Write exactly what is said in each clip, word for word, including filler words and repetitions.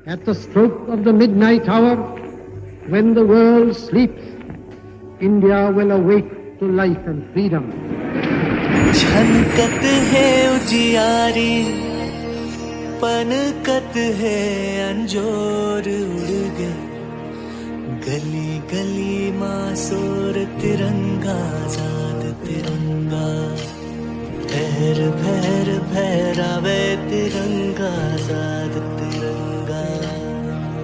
At the stroke of the midnight hour, when the world sleeps, India will awake to life and freedom. छनकत हे उजियारी, पनकत हे अंजोर उड़ गे। गली गली मा शोर तिरंगा, आजाद तिरंगा। फहर फहर फहरावे तिरंगा, आजाद तिरंगा।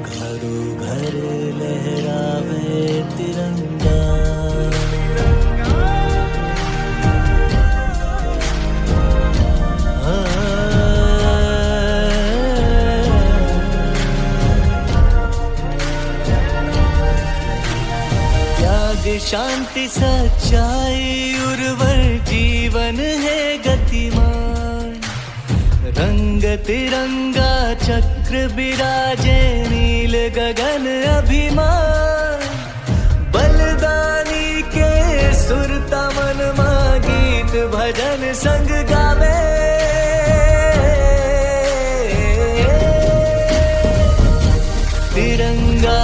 घरों घर लहरावे तिरंगा। त्याग शांति सच्चाई उर्वर जीवन है गतिमान। रंग तिरंगा चक्र बिराजे नील गगन अभिमान। बलिदानी के सुरता मन मा गीत भजन संग गावे। तिरंगा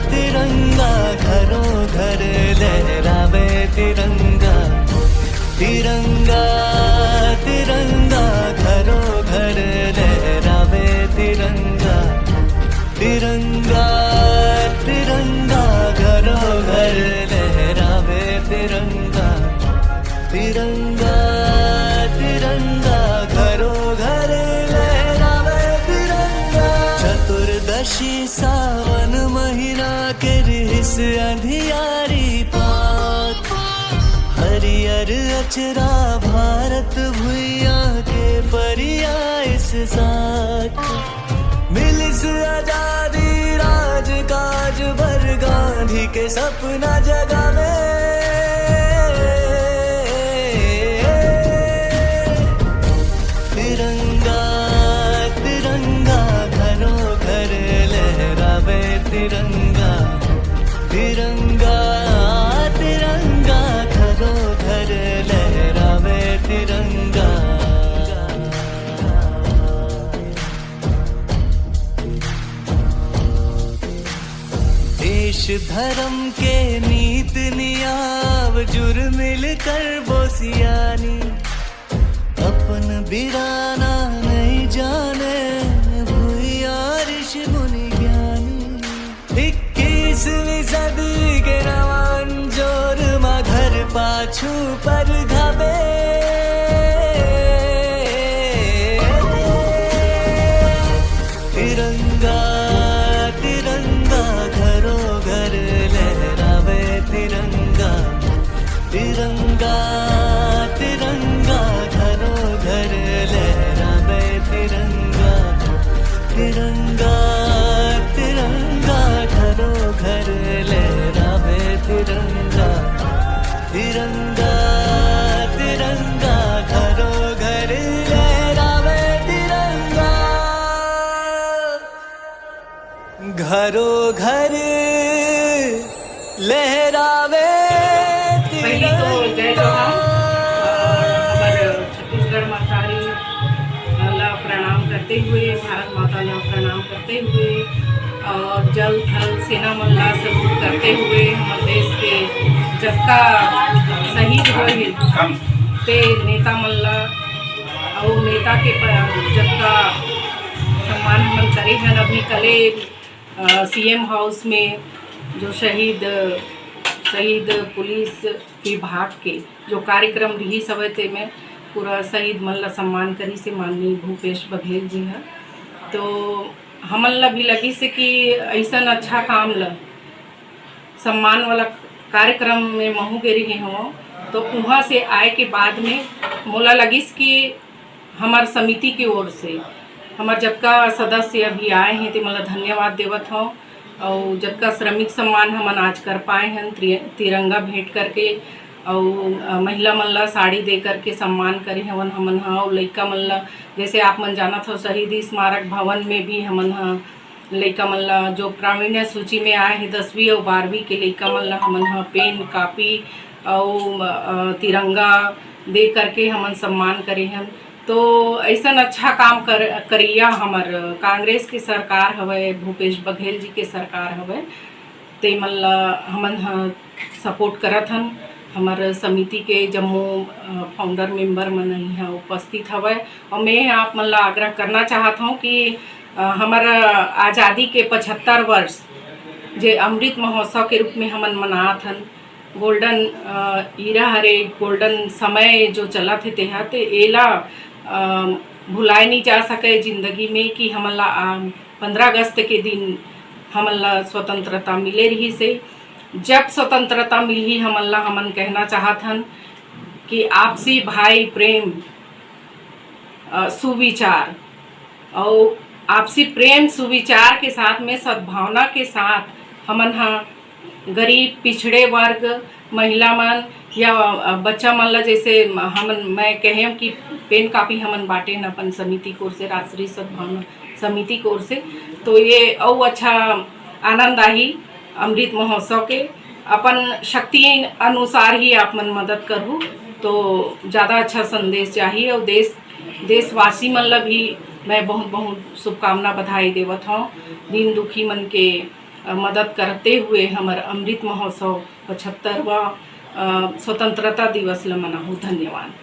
तिरंगा घरों घर लहरावे तिरंगा। तिरंगा तिरंगा घरों घर लहरावे तिरंगा। तिरंगा तिरंगा घरों घर लहरावे तिरंगा। तिरंगा तिरंगा घरों घर लहरावे तिरंगा। चतुर्दशी सावन महीना के रिहिस अंधियारी पाख। हरियर अचरा भारत भुइया के फरिया इस साथ। मिलिस आजादी राजकाज बर गांधी के सपना जगावे। तिरंगा तिरंगा घरों घर लहरावे तिरंगा। तिरंगा तिरंगा घरों घर लहरावे तिरंगा। देश धर्म के नीत नियाव जुर मिलकर बोसियानी। अपन बिराना नहीं जाने भुइया ऋषि मुनि ज्ञानी। इक्कीसवीं सदी के नवान जोर मा घर पाछू पर घावे। तिरंगा तिरंगा घरों घर लहरावे तिरंगा। तिरंगा तिरंगा घरों घर लहरावे तिरंगा। तिरंगा तिरंगा घरों घर लहरावे तिरंगा। तिरंगा तिरंगा घरों घर लहरावे तिरंगा। घरों घर लहरावे पहली तो जय जोहार। और हमर छत्तीसगढ़ महतारी ला प्रणाम करते हुए, भारत माता ला प्रणाम करते हुए और जल थल सेना मन ला सल्यूट करते हुए हमर देश के जतका शहीद होए हे ते नेता मन ला अउ नेता के प-, जतका सम्मान हमन करे हन अभी कले सीएम हाउस में जो शहीद शहीद पुलिस विभाग के जो कार्यक्रम रिहिस हवय तेमे पूरा शहीद मन ला सम्मान करिस हे माननीय भूपेश बघेल जी ह। तो हमन ला भी लगिस हे कि अइसन अच्छा काम ला सम्मान वाला कार्यक्रम में महू गे रिहे हवं, तो उहाँ से आए के बाद में मोला लगिस कि हमर समिति के ओर से हमर जतका सदस्य अभी आए हे, ते मन ला धन्यवाद देवत हौं। अउ जतका श्रमिक सम्मान हमन आज कर पाए हन, त्रि-, तिरंगा भेंट करके, अउ, अ, महिला मन ला साड़ी दे करके सम्मान करे हवन हमन ह। अउ लइका मन ला, जैसे आप मन जानत हव, शहीदी स्मारक भवन में भी हमन ह लइका मन ला, जो प्रावीण्य सूची में आए हे, दसवीं अउ बारहवीं के लइका मन ला हमन ह पेन, कॉपी अउ, अ, तिरंगा दे करके हमन सम्मान करे हन। तो अइसन अच्छा काम कर, करइया हमर कांग्रेस के सरकार हवय, भूपेश बघेल जी के सरकार हवय, ते मन ला हमन ह सपोर्ट करत हन। हमर समिति के जम्मो, अ, फाउंडर मेंबर मन इहाँ उपस्थित हवय, और मैं आप मन ला आग्रह करना चाहत हूँ कि, अ, हमर आज़ादी के पचहत्तर वर्ष जे अमृत महोत्सव के रूप में हमन मनात हन, गोल्डन, अ, ईरा हरे, गोल्डन समय जो चलत हे तेहा, ते एला, अ, भुलाए नहीं जा सके जिंदगी में कि हमन ला, अ, पंद्रह अगस्त के दिन हमन ला स्वतंत्रता मिले रहिस हे। जब स्वतंत्रता मिलही हमन ला, हमन कहना चाहत हन कि आपसी भाई प्रेम, अ, सुविचार, और आपसी प्रेम सुविचार के साथ में सद्भावना के साथ हमन ह गरीब, पिछड़े वर्ग, महिला मन या, अ, बच्चा मन ला, जैसे हमन, मैं कहेम कि पेन कॉपी हमन बांटेन अपन समिति की ओर से, राष्ट्रीय सद्भावना समिति की ओर से, तो ये अउ अच्छा आनंद आही अमृत महोत्सव के। अपन शक्ति अनुसार ही आप मन मदद करहू तो ज़्यादा अच्छा संदेश जाही, और देश, देशवासी मन ला भी मैं बहुत बहुत शुभकामना, बधाई देवत हूँ। दीन दुखी मन के, अ, मदद करते हुए हमर अमृत महोत्सव पचहत्तरवाँ, अ, स्वतंत्रता दिवस ला मनाहू। धन्यवाद।